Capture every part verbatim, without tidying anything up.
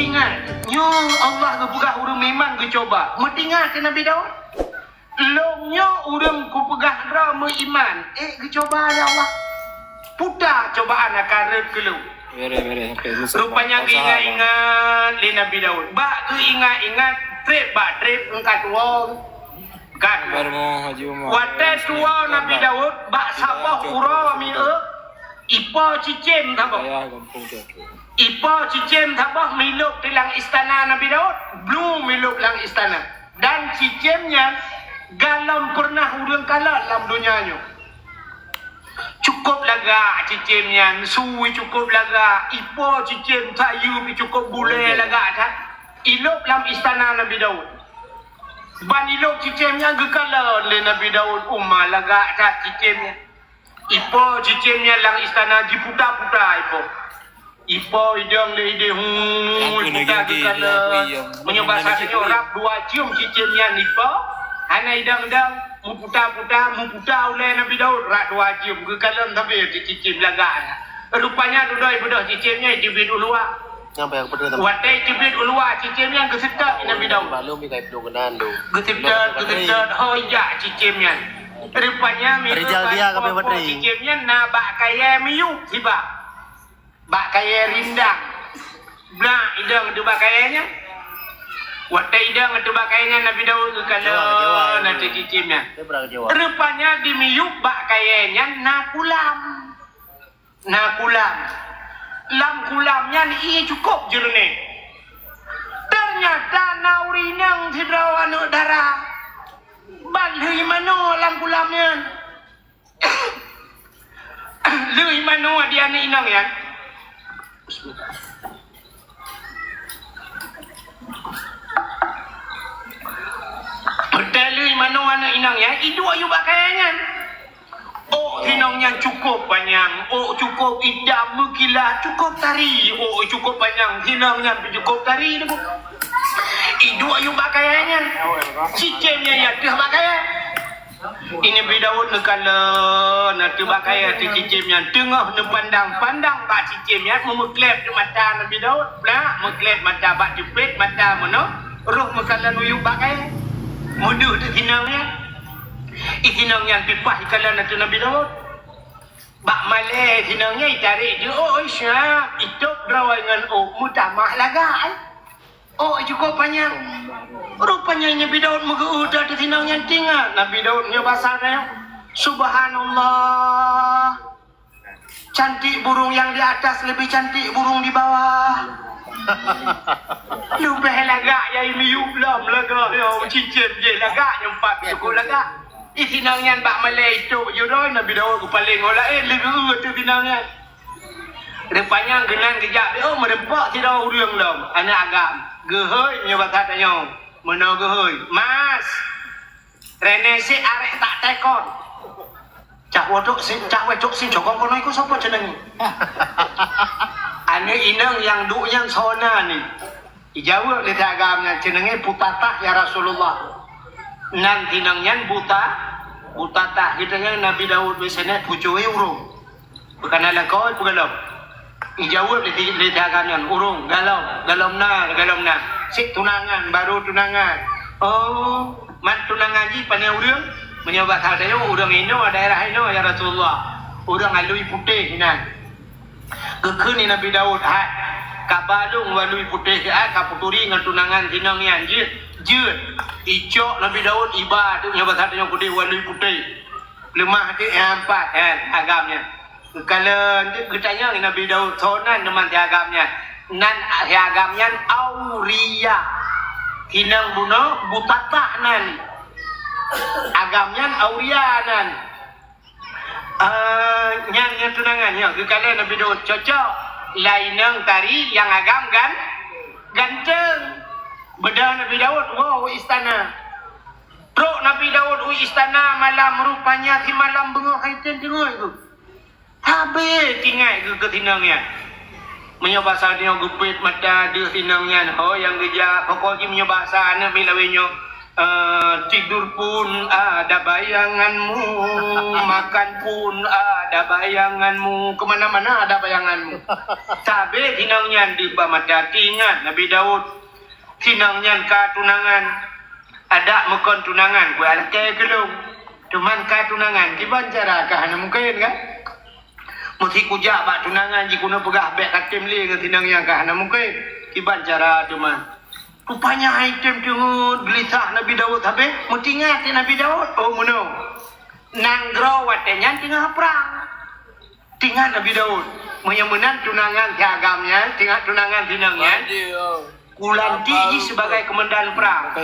Ingat, nyoe Allah geupeugah ureuëng meuiman geucoba. Meutingat keu Nabi Daud. Lôn nyoe ureuëng kupeugah droe meuiman, ék geucoba lé Allah. Puta cobaan akan rhot keu lôn. Rupanya geuingat-ingat lé Nabi Daud. Bak geuingat-ingat, treb bak treb, eungkat woe. Kat. Watée tuwoe Nabi Daud bak saboh uroe mieu, ipo cicém saboh. Ipo cicém saboh milôb di lam istana Nabi Daud, blu milôb lam istana. Dan cicém nyan galom peureunah ureuëng kalon lam donya nyoe. Cukôb lagak cicém nyan, sui cukôb lagak, ipo cicém sayeup cukôb bulée lagak that. Ilôb lam istana Nabi Daud. Ban ilôb cicém nyan geukalon lé Nabi Daud, uma lagak that cicém nyan. Ipo cicém nyan lam istana jiputa-puta ipo. Ipo idong lé idéh, hui, puta geukalon. Meunyoe basa tanyoe rab dua jeuem cicém nyan ipo. Hana idong-idong, meuputa-puta, meuputa ulée Nabi Daud rab dua jeuem geukalon sabe cicém lagak nyan. Rupanya dudoe beudôh cicém nyan iteubiet u luwa. Watée iteubiet u luwa cicém nyan geuseutôt Nabi Daud. Geuseutôt, geuseutôt, ho ijak cicém nyan. Rupanya miseue cicém nyan na bak kayée miyueb sibak. Bak kayée rindang. Blah idong ateueh bak kayée nyan. Watée idong ateueh bak kayée nyan Nabi Daud geukalon ateueh cicém nyan. Rupanya di miyueb bak kayée nyan na kulam. Na kulam. Lam kulam nyan ié cukôb jeureunéh. Teunyata na ureuëng inong sidroe aneuëk dara. Ban lheueh manoe lam kulam nyan. Lheueh manoe di aneuëk inong nyan. Watée lheueh manoe aneuëk inong nyan, iduek yub bak kayée nyan. Ôk inong nyan cukôb panyang, ôk cukôb itam meukilat, cukôb tari, ôk cukôb panyang, inong nyan pih cukôb tari. Iduek yub bak kayée nyan. Cicém nyan ateueh bak kayée. Nabi Daud neukalon ateueh bak kayée ateueh cicém nyan, teungoh neupandang-pandang bak cicém nyan, meumeukleb di mata Nabi Daud. Blah meukleb mata bak jeupet mata meunoe, roh meukalon u yub bak kayée. Meudeuh di inong nyan. Inong nyan pih paih ikalon ateueh Nabi Daud. Bak malée inong nyan itarek jeuet, ôk siap, itôb droe ngon ôk meutamah lagak. Ôk cukôb panyang. Rupanya Nabi Daud meugeu-eu ateueh inong nyan, tingat Nabi Daud nyoe basa nyoe. Subhanallah. Cantik burung yang di atas lebih cantik burung di bawah. Leubeh lagak nyang miyueb lom lagak nyoe, cicém jih lagak nyoe, pat cukôb lagak. Inong nyan bak malée itôb jih droe Nabi Daud geupaleng ngon laén, leugeu ateueh inong nyan. Rupanya geunan geujak, oh, meureumpok sidroe ureuëng lom, aneuëk agam. Geuhôi meunyoe basa tanyoe, meunoe geuhôi. Mas, rené sit arek tak tekon. Cak wotok sit, cak wetok sit, cokong kono iko sopo ceneng ni? Aneuëk inong nyang duek nyan sona ni. Ijaweueb lé si agam nyan, "Ceuneueng putatah, ya Rasulullah." Nan inong nyan buta, butatah. Geutanyoe Nabi Daud biasanya pucui ureuëng. Bukan lakoe peugalom. Ijaweueb lé si, lé si agam nyan, "Ureuëng, galom, galom na, galom na. Sik tunangan, baru tunangan." Oh, man tunangan jih pane ureuëng? Meunyoe basa tanyoe ureuëng inoe, daerah inoe, ya Rasulullah. Ureuëng alui putéh inan. Geukheun lé Nabi Daud, "Hai, ka ba lôn walui putéh, hai, ka peuturi ngon tunangan inong nyan, jeuet, jeuet." Icok Nabi Daud iba teuk nyoe basa tanyoe keudeh walui putéh. Leumah teuk nyang pat, eh, agam nyan. Geukalon teuk geutanyong lé Nabi Daud, "Soe nan teuma si agam nyan?" Nan si agam nyan Auria. Inong bunoe butatah nan. Agam nyan Auria nan. Ah, nyan, nyan tunangan, nyoe geukalon Nabi Daud cocok. Lainong tari nyang agam gan, ganteng. Beudôh Nabi Daud woe u istana. Trok Nabi Daud u istana malam, rupanya si malam beungoh hai teungoh itu. Habéh tinggai geuh keu inong nyan. Meunyoe basa nyoe geupet mata deuh inong nyan, ho nyang geujak, pokok jih meunyoe basa aneuk miet lawét nyoe, Ah, tidur pun ada bayanganmu, makan pun ada bayanganmu, kemana-mana ada bayanganmu. Sabé sinong nyan deuh bak mata, teuingat Nabi Daud. Sinong nyan ka tunangan. Adak meukon tunangan, kualakée keulong. Cuman ka tunangan, kiban cara ka hana mungken, kan? Meusi kujak bak tunangan jih keunoe peugah bék katem lé ngon sinong nyan ka hana mungken. Kiban cara teuma. Rupanya hai tem teungeut geulisah Nabi Daud sabe, meutingat lé Nabi Daud, oh meunoe. Nanggroe watée nyan teungoh prang. Tingat Nabi Daud, meunyoe meunan tunangan si agam nyan, tingat tunangan sinong nyan, kulantik jih sibagai keumandan prang.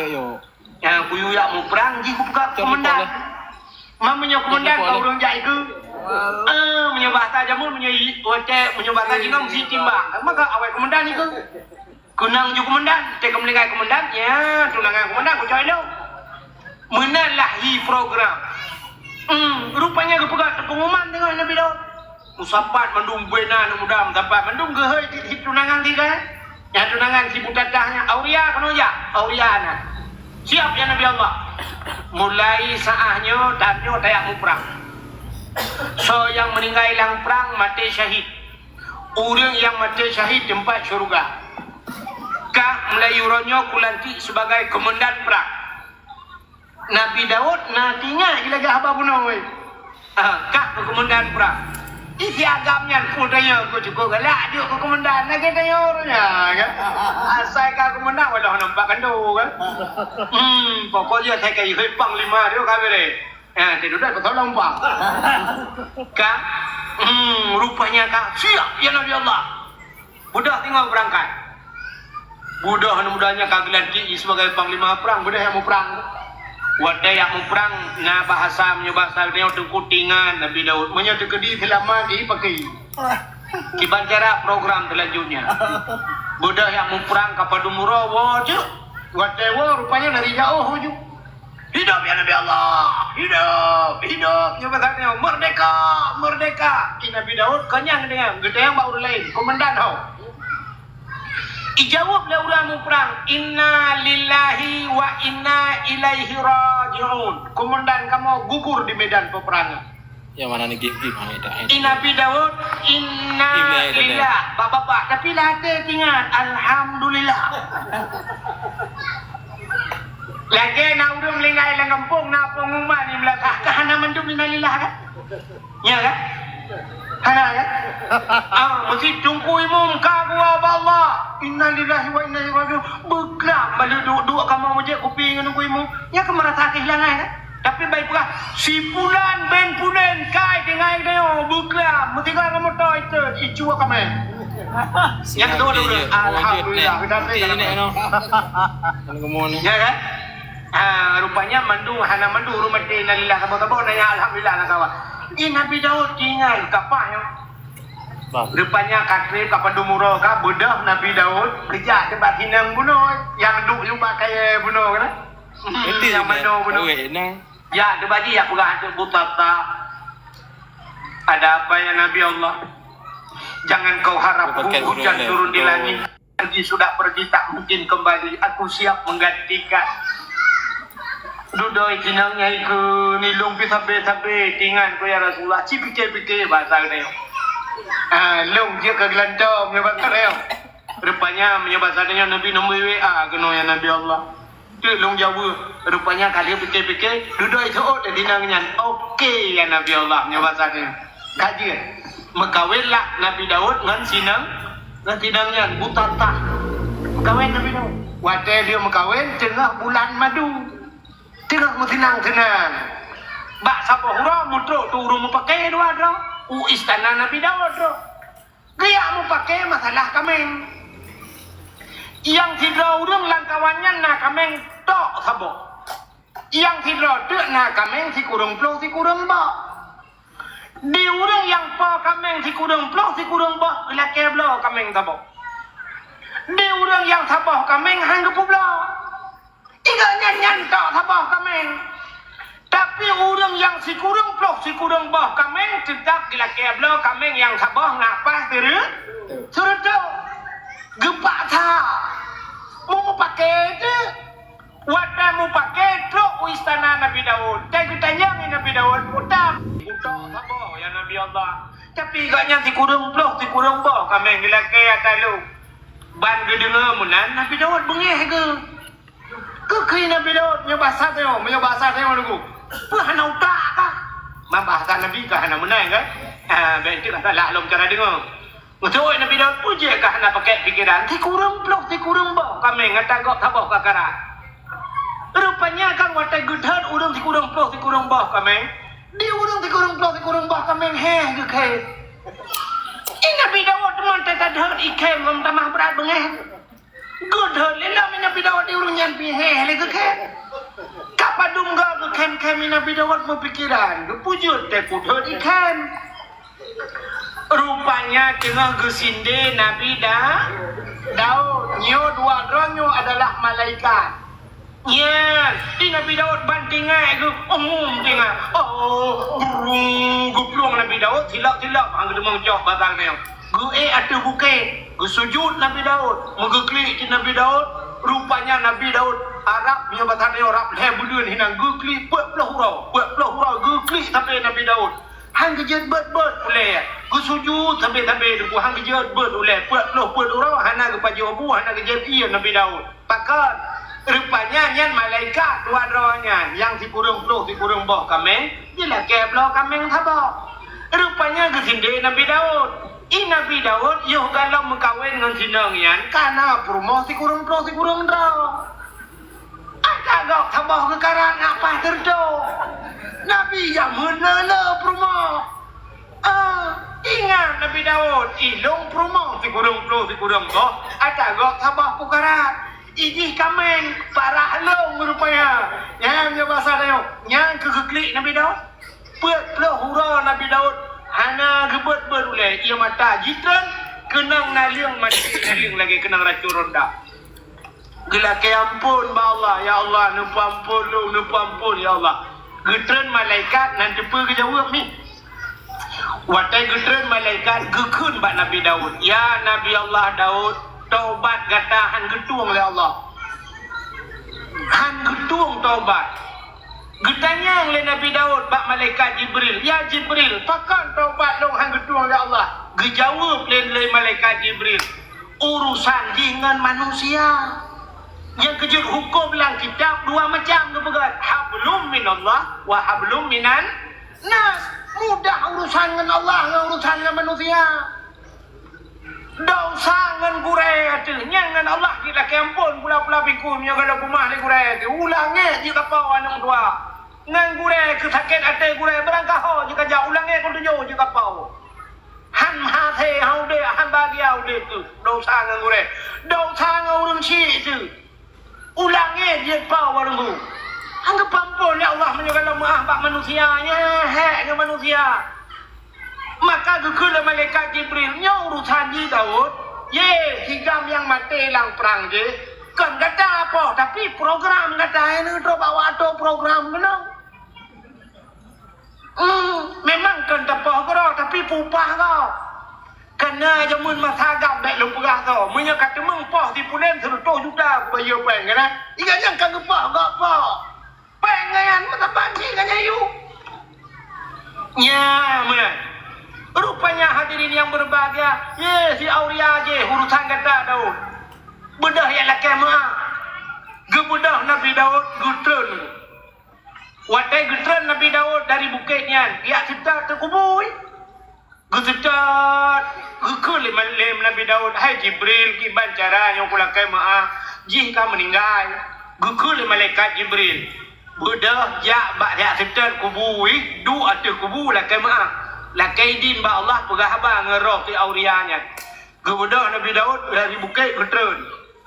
Nyang kuyue jak muprang jih kupeugah keumandan. Man meunyoe keumandan ka ureuëng jak ikeue. Ah, meunyoe bahasa jameun, meunyoe i-, watée, meunyoe bahasa jinoe meusi timbang. Maka awai keumandan ikeue. Keunong ju keumandan, teuka meuninggai keumandan, ya, tunangan keumandan kucok ilong. Meunan lah hi program. Hmm, rupanya geupeugah teupeunguman teungoh Nabi Daud. Musapat mandum bena aneuk muda, musapat mandum geuhôi di tunangan tiga. Nyang tunangan si butatah nyan, Auria keunoe jak, Auria na. Siap ya Nabi Allah. Mulai saat nyoe, tanyoe tajak muprang. Soe nyang meuninggai lam prang maté syahid. Ureuëng nyang maté syahid teumpat syeuruga. Ka mulai uroe nyoe kulantik sibagai keumandan prang. Nabi Daud na tingat lagée haba bunoe. Ah, ka keu keumandan prang. Ih, si agam nyan pun tanyoe keu cukup galak jok keu keumandan. Lagée tanyoe ureuëng nyan, kan? Asai ka keumandan, walau nampak kando, kan? Hmm, pokoknya saya kayu hepang lima dia, kan, bere? Eh, tidur dah, kau tolong, Bang. Ka? Hmm, rupanya ka. Siap, ya Nabi Allah. Beudôh teungoh beurangkat. Beudôh aneuk muda nyan ka geulantik jih sibagai panglima prang, beudôh jak muprang. Watée jak muprang, na bahasa, meunyoe bahasa geutanyoe teungku tingat Nabi Daud. Meunyoe teukeudi seulamat jih pakai. Kiban cara program selanjutnya. Beudôh jak muprang ka padum uroe, woe jeuet. Watée woe rupanya dari jauh ju. Hidup ya Nabi Allah! Hidup! Hidup! Nyoe bahasa nyoe, merdeka! Merdeka! Ih, Nabi Daud konyang deungon, geutanyong bak ureuëng laén, komandan ho. Ijaweueb lé ureuëng muprang, "Inna lillahi wa inna ilaihi raji'un." Komandan kamoe gugur di medan peperangan. Nyang mana ni game-game, ha, dah, eh. I Nabi Daud, "Inna lillah." Bapak-bapak, tapi lah ada ingat, "Alhamdulillah." Lagée na ureuëng meuninggai lam gampông, na pengumuman di belakang. Ka hana mandum innalillah, kan? Ya, kan? Hana, kan? Ah, meusi teungku imum ka geuwoe bak Allah. Innalillahi wa inna ilaihi raji'un. Beuklam baleue duek-duek kamoe meujak kupi ngon teungku imum. Nyan ka meurasa keuhilangan, kan? Tapi bai peugah, "Si pulan bin pulan kai tinggai nyoe beuklam, meutinggai ngon moto itu, icu kamé." Nyang tu dulu. Alhamdulillah, kita tu. Ya, kan? Ah, rupanya mandum, hana mandum ureuëng maté innalillah, saboh-saboh nanya alhamdulillah na kawan. Ih, Nabi Daud tinggai kapah nyoe. Rupanya ka trép ka padum uroe ka beudôh Nabi Daud geujak teubat hineung bunoe, nyang duek jubah kayée bunoe, kan? Nyang mandum bunoe. Ya, teubaji ya peugah antuk butata. Ada apa ya Nabi Allah? Jangan kau harap hujan turun di langit. Pergi sudah pergi, tak mungkin kembali. Aku siap menggantikan. Dudoe sinong nyang ikeue nilong pih sabe-sabe tingan ku ya Rasulullah. Ci pike-pike bahasa geutanyoe. Ah, long jeuet ka geulantom nyoe bahasa geutanyoe. Rupanya meunyoe bahasa geutanyoe Nabi nombor W A keunoe ya Nabi Allah. Teuk lôn jaweueb, rupanya ka lheueh pike-pike, dudoe seuôt lé sinong nyan. Oke, ya Nabi Allah, nyoe basa nyan. Ka jeuet. Meukawen lah Nabi Daud ngon sinong, ngon sinong nyan, Butatah. Meukawen Nabi Daud. Watée lheueh meukawen, teungoh bulan madu. Teungoh meusinang-sinang. Bak saboh uroe, meutrok tu ureuëng meupaké dua droe. U istana Nabi Daud droe. Geujak meupaké masalah kaméng. Nyang sidroe ureuëng lam kawan nyan na kaméng tok saboh. Nyang sidroe teuk na kaméng sikureueng ploh sikureueng boh. Di ureuëng nyang po kaméng sikureueng ploh sikureueng boh geulakée bloe kaméng saboh. Di ureuëng nyang saboh kaméng han geupeubloe. Tiga nyan nyan tok saboh kaméng. Tapi ureuëng nyang sikureueng ploh sikureueng boh kaméng teutap geulakée bloe kaméng nyang saboh ngapah seureutôh. Geupaksa. Meumeupaké teuk. Watée mupakée trok u istana Nabi Daud, watée geutanyong lé Nabi Daud, "Putak, putak saboh, ya Nabi Allah. Tapi gobnyan sikureueng ploh, sikureueng boh kaméng geulakée ata lôn." Ban geudeungoe meunan, Nabi Daud beungéh geuh. Geukheun Nabi Daud, meunyoe basa tanyoe, meunyoe basa tanyoe Teungku, "Peue hana utak kah?" Ban basa Nabi ka hana meunan kan? Ha, bék teuk salah lom cara deungoe. Meuteuk Nabi Daud, "Peue jeuet kah hana pakée pikeran? Sikureueng ploh, sikureueng boh kaméng ata gob saboh ka karat." Rupanya kan watée geudhôt ureuëng sikureueng ploh, sikureueng boh kaméng, di ureuëng sikureueng ploh, sikureueng boh kaméng héh geukheun. Di Nabi Daud teuma teuka dheut ikhém ngon tamah brat beungéh. Geudhôt lé lom Nabi Daud di ureuëng nyan pih héh lé geukheun. Ka padum goe geukheun-kheun Nabi Daud meupikeran, "Peue jeuet teuka dheut ikhém?" Rupanya teungoh geusindé Nabi Da-, Daud. Nyoe dua droe nyoe adalah malaikat. Nyan, di Nabi Daud ban tinggai geuh, umum tinggai. Oh, brung, geuplueng Nabi Daud, silap-silap, han geuteumeung cok batang nyoe. Geuék ateueh bukét, geusujut Nabi Daud, meugeuklik cit Nabi Daud. Rupanya Nabi Daud, Arab nyoe batang nyoe, Arab lhée buleuen hinan, geuklik peuet ploh uroe, peuet ploh uroe geuklik sabe Nabi Daud. Han geujeuet beuet-beuet ulée, geusujut sabe-sabe Teungku, han geujeuet beuet ulée, peuet ploh peuet uroe hana geupajoh bu, hana geujeuet ié Nabi Daud. Pakon? Rupanya nyan malaikat dua droe nyan, nyang sikureueng ploh sikureueng boh kaméng, jilakée bloe kaméng saboh. Rupanya geusindé Nabi Daud. Di Nabi Daud yoh galom meukawen ngon si inong nyan, ka na peurumoh sikureueng ploh sikureueng droe. Ata gob saboh geukarat ngon paih teurto. Nabi jameun le-le peurumoh. Ah, ingat Nabi Daud, ilong peurumoh sikureueng ploh sikureueng boh, ata gob saboh kukarat. Ijih kaméng, parah lom rupanya. Nyan nyoe basa tanyoe, nyan keuh geuklik Nabi Daud. Peuet ploh uroe Nabi Daud hana geubeuet-beuet ulée, ié mata jitreun keunong naleueng maté naleueng lagée keunong racun ronda. Geulakée amphon bak Allah, "Ya Allah, neupeuamphon lôn, neupeuamphon, ya Allah." Geutreun malaikat nan teupeue geujaweueb mi. Watée geutreun malaikat geukheun bak Nabi Daud, "Ya Nabi Allah Daud, tobat gata han geutueng lé Allah." Han geutueng tobat. Geutanyong lé Nabi Daud bak malaikat Jibril, "Ya Jibril, pakon tobat lôn han geutueng lé Allah?" Geujaweueb lé, lé malaikat Jibril, "Urusan jih ngon manusia." Nyang keujeuet huköm lam kitab dua macam geupeugah, hablum minallah wa hablum minan nas. Mudah urusan ngon Allah ngon urusan ngon manusia. Desya ngon gurée ateueh nyan ngon Allah jilakée amphon pula-pula bikui meunyoe ka lheueh peumah lé gurée ateueh. U langét jeuet kapoe aneuk dua. Ngon gurée keu sakét até gurée beurangkaho jeuet kajak u langét keu tujoh jeuet kapoe. Han hasé han udeb, han bahagia udeb keuh desya ngon gurée. Desya ngon ureuëng syik teuh. U langét jeuet po baranggu. Han geupeuamphon lé Allah meunyoe galak meuáh bak manusia, nyan hék ngon manusia. Maka geukheun lé malaikat Jibril, "Nyoe urusan jih Daud, yé, si gam nyang maté lam prang jih, kon gata poh, tapi program gata nyan neutrok bak watée program keunoe." Hmm, memang kon tapoh keudroe, tapi peupah gob. Kana jameun masa gab bék lôn peugah soe. Meunyoe ka teumeung poh si pulen seureutôh juta kubayeue péng kana. Iga nyang ka geupoh gob poh. Péng nyan meusapat jih ka nyan yue. Nya meunan. Rupanya hadirin yang berbahagia, ye si Auria jih urusan gata Daud. Beudôh jak lakée meuáh. Geubeudôh Nabi Daud geutreun. Watée geutreun Nabi Daud dari bukét nyan, jak seutôt teuk kubu. Geuseutôt, geukheun lé malem Nabi Daud, "Hai Jibril, kiban cara nyoe kulakée meuáh, jih ka meuninggai." Geukheun lé malaikat Jibril, "Beudôh jak bak jak seutôt kubu, duek ateueh kubu lakée meuáh. Lakée idin bak Allah peugah haba ngon roh si Auria nyan." Geubeudôh Nabi Daud dari bukét geutreun.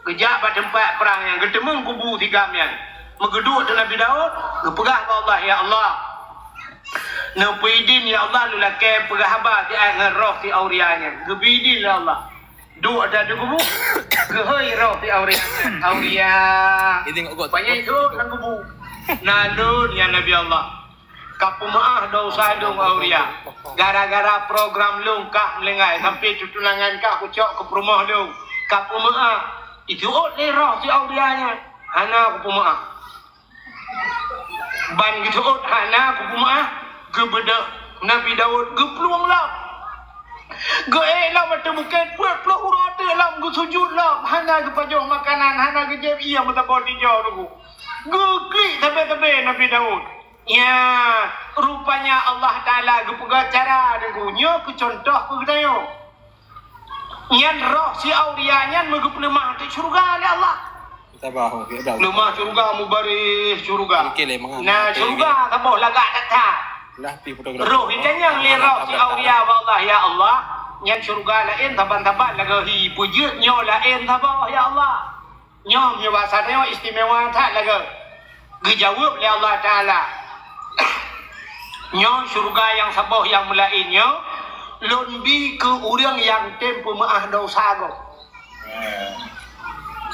Geujak bak teumpat prang nyan, geuteumeung kubu si gam nyan. Meugeuduek teuk Nabi Daud, geupeugah bak Allah, "Ya Allah, neupeuidin ya Allah lôn lakée peugah haba siat ngon roh si Auria nyan." Geubri idin lé Allah. Duek ateueh kubu, geuhôi roh si Auria nyan. "Auria." Idin ngon gok. Panyang duek lam kubu. "Na lôn ya Nabi Allah. Ka peumeuáh desya lôn Auria. Gara-gara program lôn kah meulinggai sampai tunangan kah kucok keu peurumoh lôn. Ka peumeuáh." Ituôt lé roh si Auria nyan. "Hana kupeumeuáh." Ban geuseuôt hana kupeumeu'ah, geubeudôh Nabi Daud geuplueng lom. Geuék lom ateueh bukét, peuet ploh uroe teuk lom, geusujut lom, hana geupajoh makanan, hana geujieb ié meusaboh tijoe Teungku. Geuklik sabe-sabe Nabi Daud. Ya, rupanya Allah Taala geupeugah cara Teungku. Nyoe keu cuntoh keu geutanyoe. Nyan roh si Auria nyan meugeupeuleumah ateueh syeuruga lé Allah. Sabar, okey, dah. Leumah syeuruga, mubareh syeuruga. Okey, lé, mangat. Nah, okey, syeuruga okey. Saboh lagak that-that. Lah, pi fotografer. Roh itanyong lé roh si Auria bak Allah, "Ya Allah, nyan syeuruga laén saban-saban lagak hi, peujeuet nyoe laén saboh, ya Allah." Nyoe meunyoe basa nyoe istimewa that lagak. Geujaweueb lé Allah Taala, "Nyoe syeuruga nyang saboh nyang meulaén nyoe, lôn bi keu ureuëng nyang tem peumeu'ah desya gob."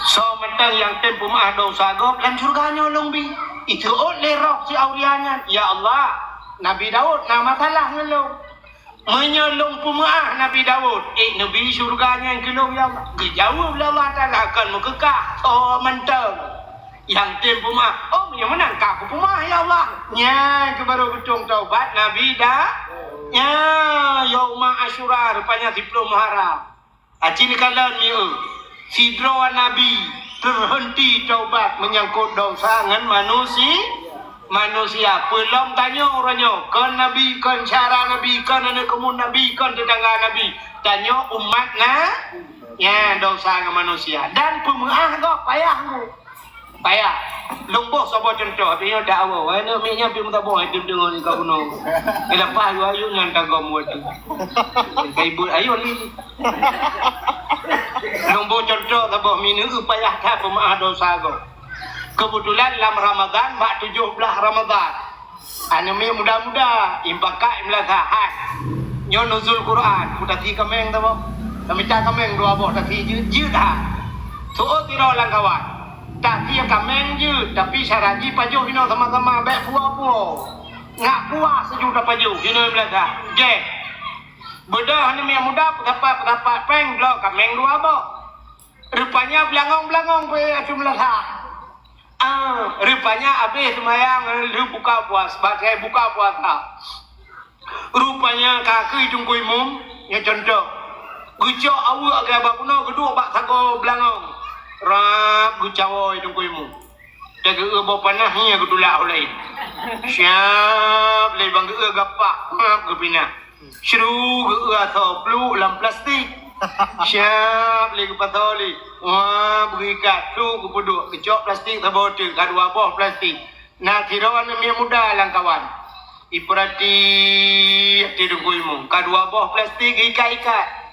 Soe mantong nyang tem peumeu'ah desya gob lam syeuruga nyoe lôn bi. Iteuôt lé roh si Auria nyan, "Ya Allah, Nabi Daud na masalah ngon lôn. Meunyoe lôn peumeu'ah Nabi Daud, ék neubi syeuruga nyan keu lôn, ya Allah." Geujaweueb lé Allah Taala, "Kon meukeukah, soe mantong nyang tem peumeu'ah." "Oh, meunyoe meunan ka kupeumeu'ah, ya Allah." Nyan keuh barô geutông taubat Nabi Da-, nyan, Yauma Asyura, rupanya siplôh Muharram. Aci neukalon mieu, sidroe nabi teuhenti taubat meunyangkot desya ngon manusi-, manusia. Peulom tanyoe uroe nyoe, kon nabi, kon syedara nabi, kon aneuk keumuen nabi, kon teutangga nabi. Tanyoe umat na-, nyan desya ngon manusia. Dan peumeu'ah gob payah ngon Payah. Lôn boh saboh cuntoh, tapi nyoe dak awoe. Wahai aneuk miet nyan, pih meusaboh hai deungon ka bunoe. Leupah ayue-ayue nyan ka gom watèe. Kai buet ayue ni. Lôn boh cuntoh saboh, mineuk payah that peumeu'ah desya gob. Keubeutulan lam Ramadhan, bak tujoh blaih Ramadhan. Aneuk miet muda-muda, impakat imeulasah, hai. Nyoe nuzul Quran, ku tasi kaméng saboh. Tamita kaméng dua boh tasi jeuet, jeuet ha. Seuôt sidroe lam kawan. Tasi kaméng jeuet, tapi syarat jih pajoh inoe sama-sama, bèk puwoe-puwoe. Ngat puas laju tapajoh, inoe imeulasah. Gèt. Beudôh aneuk miet muda, peusapat-peusapat péng, bloe kaméng dua boh. Rupanya beulangong-beulangong pih acu meulasah. Ah, rupanya abéh seumayang, lheueh buka puasa, bak buka puasa. Rupanya ka keuh Teungku Imum, nyoe cuntoh. Geucok aweuek keu bak bunoe, geuduek bak sagoe beulangong. Rab geucawoe Teungku Imum. Teugeueu boh panah nyan geutulak u laén. Siap lé bang geueu gapah, rab geupinah. Sru geueu asoe pluek lam plastik. Siap lé geupasoe lé. Wah, beuikat pluek geupeuduek, geucok plastik saboh teuk, ka dua boh plastik. Na sidroe aneuk miet muda lam kawan. Ipeurati até Teungku Imum, ka dua boh plastik geuikat-ikat.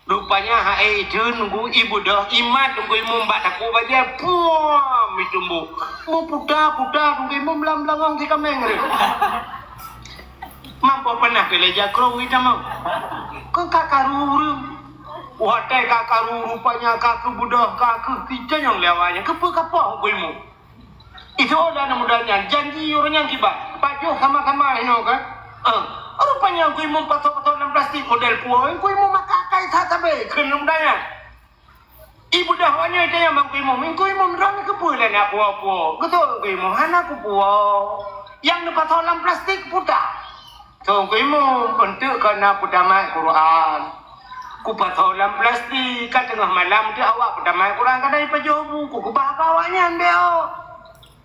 Rupanya hai teun Teungku Imum beudôh imat Teungku Imum bak takue bajèe, puam, meutumbok. Meuputa-puta Teungku Imum lam beulangong si kaméng reuh. Mampu pernah keu lé jakrong geutamong. Keu ka karu ureueng. Watèe ka karu rupanya ka keu beudôh, ka keu kita nyang lé awaknyan. Keupeue ka poh Teungku Imum? Itu adalah muda nyan, janji ureueng nyan kiban. Pajoh sama-sama inoe kan? Ah, rupanya Teungku Imum pasoe-pasoe lam plastik model puwoe. Teungku Imum maka akai that sabé kheun muda nyan. Ibeudôh awaknyan tanyong bak Teungku Imum, "Teungku Imum, droeneuh keupeue lé na puwoe-puwoe?" Geutanyong Teungku Imum, "Hana kupuwoe. Nyang neupasoe lam plastik puta." Teungku Imum, "Eunteuk kon na peutamat Quran. Kupasoe lam plastik, ka teungoh malam teuk awak peutamat Quran, ka na jipajoh bu, kukeubah bak awaknyan bèk."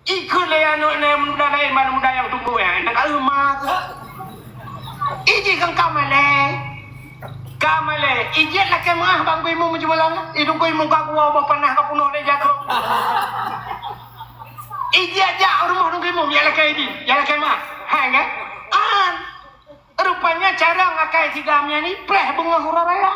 Ikheun lé aneuk muda laén, aneuk muda nyang tumbok nyan, na ka euma keuh. Ijih kan ka malèe. Ka malèe. Ijih lakèe meu'ah bak Teungku Imum meucuba lam. Itu Teungku Imum ka kuwoe boh panah ka peunoh lé jakrong. Ijih jak rumoh Teungku Imum, jak lakèe ijih, jak lakèe meu'ah. Hai kan? An. Rupanya carông akai si Gam nyan ni preh beungoh uroe raya.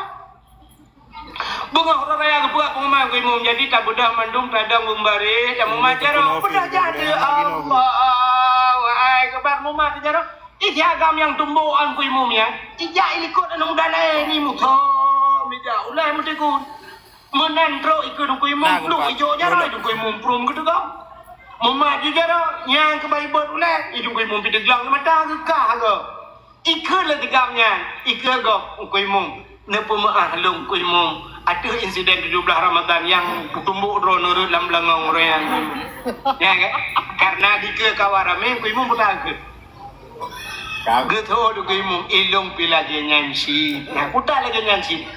Beungoh uroe raya geupeugah pengumuman Teungku Imum, jadi tabeudôh mandum tadong beumbari, tamumat jaroe. Peugah jak ateueh Allah, wahai keubar mumat jaroe. Ih, si Agam nyang tumbok Teungku Imum nyan, ijak ilikot aneuk muda laén ni musoh, mija ulèe meuteukon. Meunan trok ikeu Teungku Imum, pluek ijok jaroe, Teungku Imum pruem geuteugah. Mumat ju jaroe, nyang keubai bot ulèe, Teungku Imum pih teuglang mata geukah agam. Ikheun lé si Gam nyan, ikheun gob, Teungku Imum, neupeumeu'ah lôn Teungku Imum, Ateueh insiden tujoh blaih Ramadan nyang kutumbok droeneuh rot lam beulangong ureueng nyan. Ya kan? Karena dikeue kawan ramé, Teungku Imum peugah keu. Geutho Teungku Imum, ilong pi lagèe nyan cit. Nah, kuta lagèe nyan cit.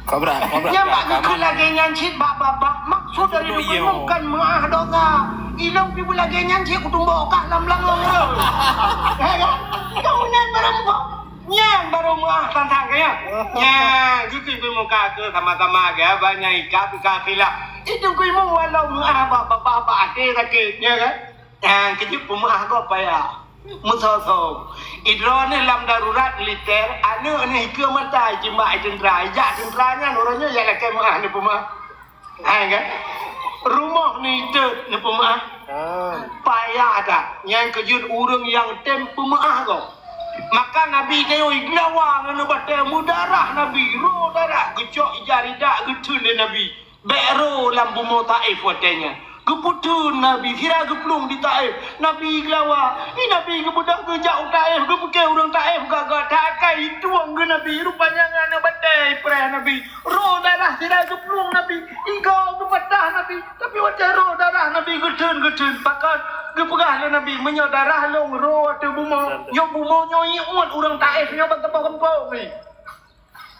Kobra, kobra. Nyang bak geukheun lagèe nyan cit bak babah. Maksud dari Teungku Imum kan meu'ah dosa. Ilong pi beulagèe nyan cit kutumbok kah lam beulangong ureueng. Ya kan? Kau nyan barang Nyan barô meu'ah tantang kaya. Nyan, geukheun beumuka keu sama-sama keu banyak ikab ka khilaf. Itu Teungku Imum walau meu'ah bak babah bak até sakét, ya kan? Nyan keujeuet peumeu'ah gob payah. Meusoe-soe. Idroeneuh lam darurat militer, aneuk neuh ikeue mata jimbak i teuntra. Ijak teuntra nyan uroe nyoe jak lakèe meu'ah neupeumeu'ah. Hai kan? Rumoh neuitot neupeumeu'ah. Ah. Payah that. Nyan keujeuet ureueng nyang tem peumeu'ah gob. Maka Nabi tanyoe iglawa ngon batèe meudarah Nabi, roh darah geucok ija ridak geutheun lé Nabi. Bèk roh lam bumoe Taif watèe nyan. Geupeutheun Nabi, sira geuplueng di Taif. Nabi iglawa. Ih, Nabi geubeudôh geujak u Taif, geupike ureueng Taif gagah that akai itueng geu Nabi. Rupanya ngon aneuk batèe ipreh Nabi. Roh darah sira geuplueng Nabi, igoe geupadah Nabi, tapi watèe roh darah Nabi geutheun-geutheun, pakon geupeugah lé Nabi, "Meunyoe darah lôn roh ateueh bumoe, nyoe bumoe nyoe iôt ureueng Taif nyoe ban saboh gampông nyoe."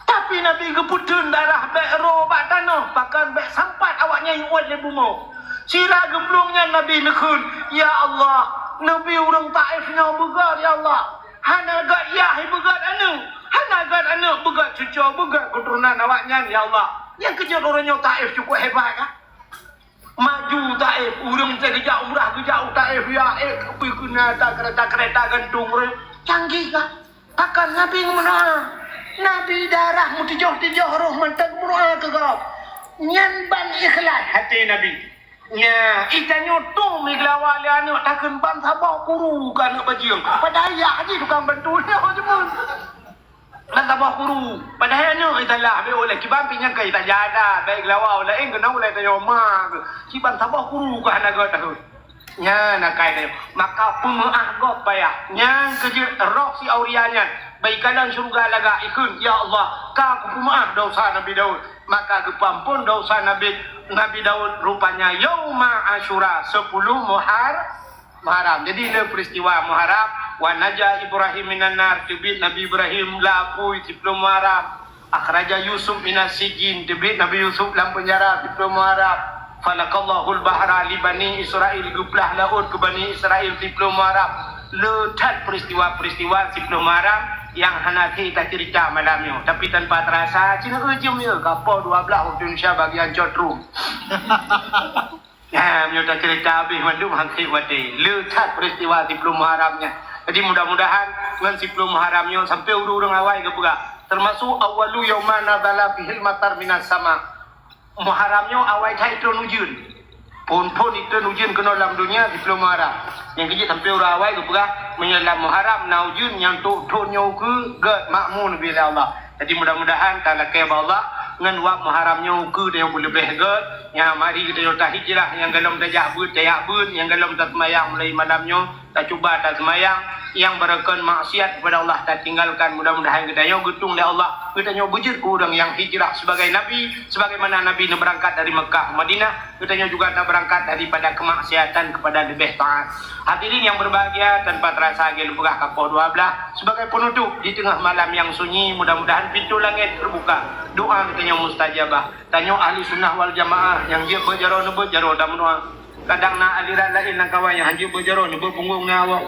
Tapi Nabi geupeutheun darah bèk roh bak tanoh, pakon bèk sampat awaknyan iôt lé bumoe. Sira geuplueng nyan Nabi neukheun, "Ya Allah, neubi ureueng Taif nyoe beugèt, ya Allah. Hana gèt yah beugèt aneuk, hana gèt aneuk beugèt cucoe, beugèt keuturonan awaknyan, ya Allah." Nyang keujeuet uroe nyoe Taif cukup hebat, kan? Maju Taif, ureueng nyang geujak umrah geujak u Taif, ya, eh, keupeue keu na ta keureta-keureta gantung ureueng. Canggih, kan? Pakon Nabi ngon meunoe. Nabi darah meutujoh-tujoh roh mantong meunoe keu gob. Nyan ban ikhlas até Nabi. Nya, ih tanyoe tom iglawa lé aneuk takheun ban saboh kuru keu aneuk bajeueng. Padahai yah jih tukang bantu nyoe jeumeuet. Ban saboh kuru. Padahai aneuk ih salah bèk ulèe kiban pih nyang ka ih tajada, bèk iglawa ulèe, eh, keunoe ulèe tanyoe ma keu. Kiban saboh kuru keu hana gèt takheun. Nyan akai tanyoe. Maka peumeu'ah gob payah. Nyan keujeuet roh si Auria nyan. Bak ikalon syeuruga lagak ikheun, "Ya Allah, ka kupeumeu'ah dosa Nabi Daud." Maka geupeuamphon dosa Nabi, Nabi Daud rupanya yauma Asyura, sepuluh Muhar-, Muharram. Jadi, le peristiwa Muharram, "Wa naja Ibrahim minan nar," teubiet Nabi Ibrahim lam apui siploh Muharram. "Akhraja Yusuf minas sijin," teubiet Nabi Yusuf lam peunjara siploh Muharram. "Falaqallahul bahra li Bani Israil," geuplah laôt keu Bani Israil siploh Muharram. Le that peristiwa-peristiwa siploh Muharram nyang hana sép taceurita malam nyoe. Tapi tanpa terasa, cina ujum nyoe, ka poh dua blaih waktu Indonesia bagian cot rum. Nah, meunyoe taceurita habéh mandum han sép watèe. Le that peristiwa siploh Muharram nyan. Jadi, mudah-mudahan ngon siploh Muharram nyoe sampoe ureueng-ureueng awai geupeugah, termasuk awwalu yauma nazala fihil matar minas sama. Muharram nyoe awai that itreun ujeuen. Phon-phon itreun ujeuen keunoe lam donya siploh Muharram. Nyang keujeuet sampoe ureueng awai geupeugah, meunyoe lam Muharram na ujeuen nyang trôk thon nyoe ukeue gèt makmu neubi lé Allah. Jadi, mudah-mudahan talakèe bak Allah ngon wab Muharram nyoe ukeue tanyoe beuleubeh gèt. Nyan mari geutanyoe tahijrah, nyang golom tajak beuet tajak beuet, nyang golom taseumayang mulai malam nyoe tacuba taseumayang, nyang barokon maksiat kepada Allah tatinggalkan. Mudah-mudahan geutanyoe geutueng lé Allah, geutanyoe beujeuet keu ureueng nyang hijrah sebagai Nabi, sebagaimana Nabi neubeurangkat dari Mekah Madinah. Geutanyoe juga tabeurangkat daripada kemaksiatan kepada leubeh taat. Hadirin yang berbahagia, tanpa terasa lagèe lôn peugah ka poh dua blaih. Sebagai penutup, di tengah malam yang sunyi, mudah-mudahan pintu langit terbuka. Doa geutanyoe mustajabah. Tanyoe ahli sunnah wal jamaah nyang jeuet beuet jaroe neubeuet jaroe dan meunoe. Kadang na aliran laén lam kawan nyang han jeuet beuet jaroe neubeuet punggong ngon awak.